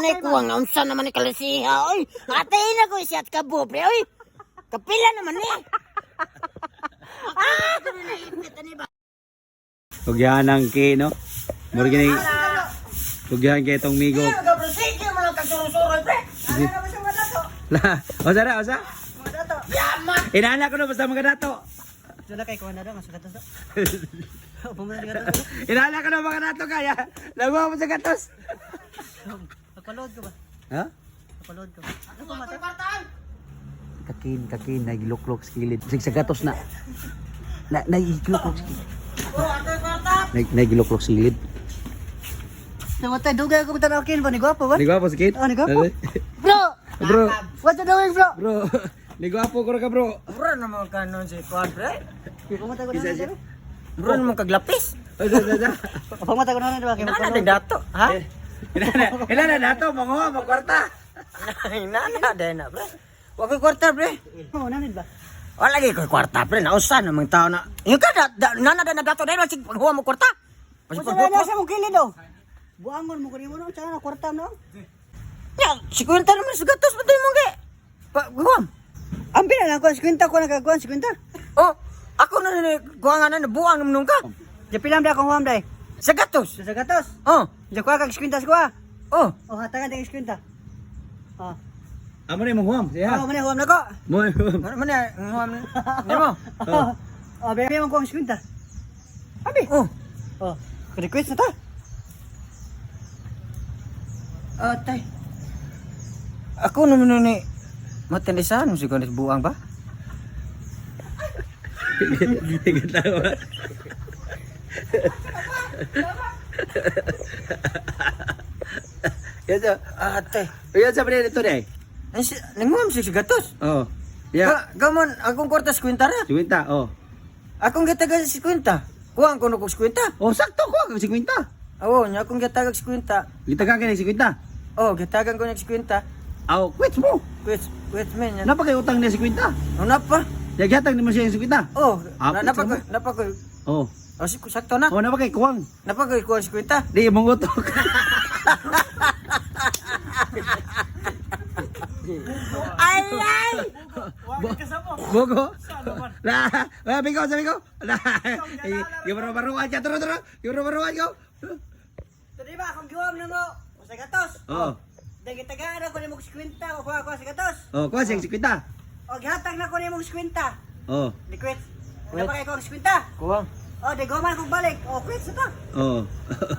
na kuwang na unsa naman ni kalasiha, oy. Ate na ko siya at kabo, pre, oy. Kapila naman ni. Ah, Tugyahan ang ki, no? Mura gini. Tugyahan kay itong migo. Sige mo lang kagsurusuroy, pre. La, osa na, osa? Yaman. Inaala ko na basta mga dato. Wala kay kuha na daw, masugat to. Opo mo na gato. Inaala ko na mga dato kaya. Lawa mo sa gatos. Napaload ko ba? Ha? Napaload ko. Ano ko mata? Kakin, kakin, nagiluklok sa kilid. Sig sa gatos na. Na nagiluklok sa kilid. Nagiluklok sa kilid. Namatay dugay ako tanaw kin ba ni gwapo ba? Ni gwapo sa kilid? Oh, ni gwapo. Bro, Bro, what you doing, bro? bro. Ni gwapo ko ra ka, bro. Bro naman ka nun si Kwan, pre. Pumunta ko na na. Bro naman kaglapis. Osa, osa, osa. Pumunta ko na na ba kay Inana din dato, ha? Inana, inana dato, manguha, magkwarta. Inana din na, pre. Wa ko'y kwarta, pre. Oh, nanid ba? Wala lagi ko'y kwarta, pre. Nausa namang tao na. Yung ka, da, nana na dato dahil sige paghuwa mo kwarta. Kasi Unsa na sa mong kilid oh? Buangon mo kani mo no, tsaka na kwarta no. Ya, si kwenta naman sa gatos pa mo kay. Paghuwam. Ang pila na ko 50 ko nakakuan 50. Oh, ako na ni kuha nga na nabuang naman nung ka. Di pila man akong huwam dai. Sa gatos. Sa gatos. Oh, Di kuha kag 50 sa kuha. oh. Oh, hatagan tag 50. Oh. Amo na imong huwam, siya. Oh, man huwam na ko. Mo, Ano man na, huwam na. Hindi mo. Oh. Oh, bebe man ko ang 50. Abi. Oh. Oh, request na ta. Atay. Ako naman nun ni matindisan mo siguro buang ba? Higit lang. Yan sa, Atay. yan sa pre dito de. Ay, nanguham siya sa gatos. Oh. Yeah. Gamon, akong kwarta 50 ra. 50, oh. Akong gitagan sa 50. Kuha ko kog 50. Oh, sakto ko kag 50. Oo, nya akong gitagag 50. Gitagan kay 50. Oh, gitagan ko ng 50. Aw, quits mo. Quits, quits man yan. Napa kay utang niya 50? Ano pa? Yagyatag nimo siya yung 50. Oh, Ah, na, quits napa mo. ko, napa ko. Oh. Oh, si sakto na. Oh, napa kay kuwang. Napa ko kuha 50. Di imong utok. Ay ay! Bogo. La, la bigo sabi ko. La. Gibaro-baruan ka turo turo. Gibaro-baruan ko. So di ba akong giwam na mo sa gatos. Oh. Dahil gitagaan ako nimo 50 ko kuha ko sa gatos. Oh, kuha siya 50. O gihatag na ko nimo 50. Oh. Request. Wala pa kay ko 50. Kuha. O di guman kog balik. O quits na ta. Oh.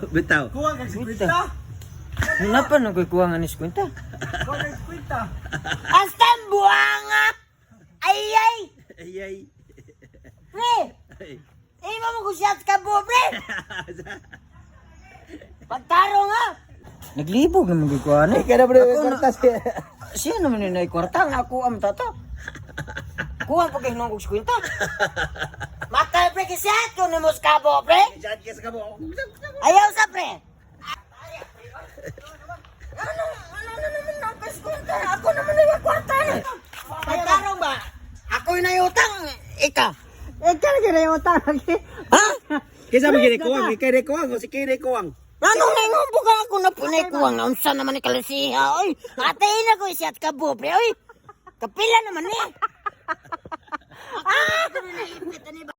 Bitaw. Kuha kag 50. Napa na ko kuha nga ni 50. Kuha kag 50. Hasta buanga. Ay ay! Ay ay. Pre! Ima mo ko siya ka bo, pre! Pagtaro nga! Naglibog naman ko kuha ni. Kaya na pre Ako na- kwarta siya. Siya naman yung kwarta nga ako ang tata. Kuha pa kayo nung 50. Matay pre kasi ko ni Moskabo pre. Diyan ka sa kabo. Ayaw sa pre. Ano ano na naman ang 50? Ako naman yung kwarta ni. Pagtarong ba? Ako yung nayutang ika. Eh kaya lagi na yung utang lagi. Ha? Kaysa mo gini kuwang, kay re kuwang, o si kay re kuwang. Anong naingombo ka ako na punay kuwang na unsa naman ni kalasiha, oy. Ate na ko siya at kabo, pre, oy. Kapila naman ni. Ah!